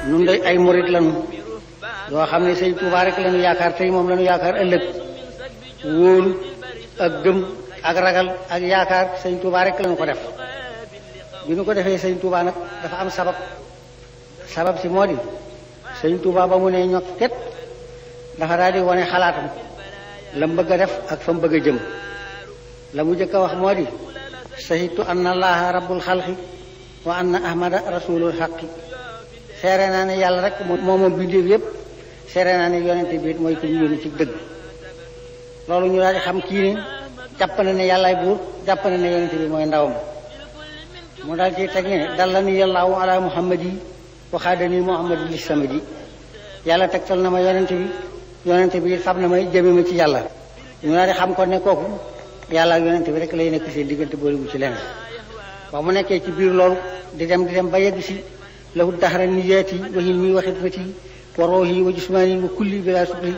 nun day ay murit lañu yoo xam ne sëñ Tuubaa rek lañu yaakaar tey moom lañu yaakaar ëllëg wóolu ak gëm ak ragal ak yaakaar sëñ Tuubaa rek lañu ko def bi ñu ko defee sëñ Tuubaa nag dafa am sabab si moo di sëñ Tuubaa ba mu ne ñokk ket dafa daal di wane xalaatam la mu bëgg a def ak fa mu bëgg a jëm la mu jëkk a wax moo di sahitu anna allaha rabbul xalqi wa anna ahmada rasulul xaqi seere naa ne yàlla rek moom bindeef yépp seere naa ne yonente bi mooy ku ñu yónni ci dëgg loolu ñu daal di xam kii ne jàpp na ne yàllaay buur jàpp na ne yonente bi mooy ndawam mu daal ci teg ne dalla ni yàllaahu ala muhammadi waxaadani muhammadi li samadi yàlla tegtal na ma yonente bi fab na may jëme ma ci yàlla ñu daal di xam ko ne kooku yàlla ak yonente bi rek lay nekk seen diggante boolegu ci leneen wax mu nekkee ci biir loolu di dem ba yegg si lahu daxara niyaati wa hilmi wa xidmati wa ruuhi wa jismaani wa kulli bila sukli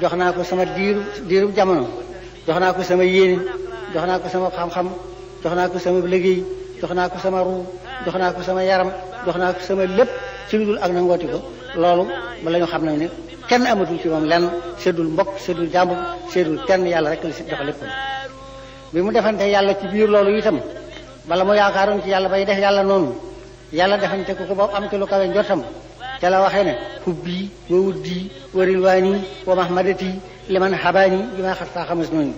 jox naa ko sama diiru jamono jox naa ko sama yéene jox naa ko sama xam-xam jox naa ko sama liggéey jox naa ko sama ruu jox naa ko sama yaram jox naa ko sama lépp ci lu dul ak nangooti ko loolu ba la ñu xam ne kenn amatul ci moom lenn seddul mbokk seddul jàmbur seddul kenn yàlla rek la si jox lépp bi mu defante yàlla ci biir loolu itam bala mu yaakaaroon ci yàlla bay def yàlla noonu yàlla defante ko ba am ci lu kawe njortam te la waxee ne hubbi wa wuddi wa rilwaani wa mahmadati liman xabaani bi ma xas faa xamas noonu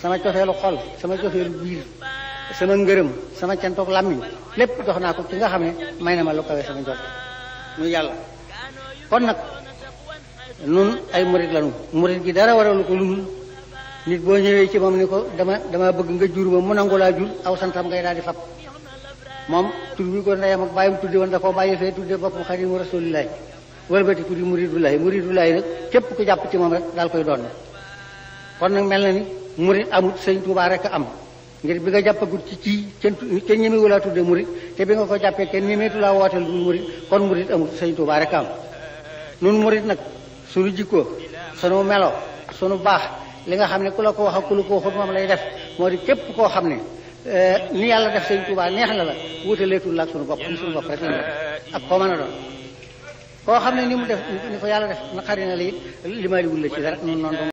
sama cofeelu xol sama cofeelu biir sama ngërëm sama cantoog làmmiñ lépp jox naa ko ci nga xam ne may na ma lu kawe sama njort muy yàlla kon nag nun ay murit lañu murit gi dara waralu ko lu nit boo ñëwee ci moom ni ko dama bëgg nga jur ma mu nangu laa jur aw santam ngay daal di fab moom tur bi ko ndeyam ak bàyyam tudde woon da koo bàyyi fee tudde boppam xadimu rasulillahi wëlbati tuddi muridullahi nag képp ku jàpp ci moom rek daal koy doon kon nag mel na ni murit amut sëñ Tuubaa rek am ngir bi nga jàppagut ci kenn ñemewu laa tudde murit te bi nga ko jàppee kenn ñemeetu laa wooteel du murit kon murit amut sëñ Tuubaa rek am nun murit nag sunu jikkoo sunu melo sunu baax li nga xam ne ku la ko wax ak ku la ko waxut moom lay def moo di képp koo xam ne ni yàlla def sëñ Tuubaa neex na la wutaleetul la ak sunu bopp sunu bopp rek lañ def ak koo mën a doon koo xam ne ni mu def ni ko yàlla def naqari na la it limaaliwul la ci dara noonu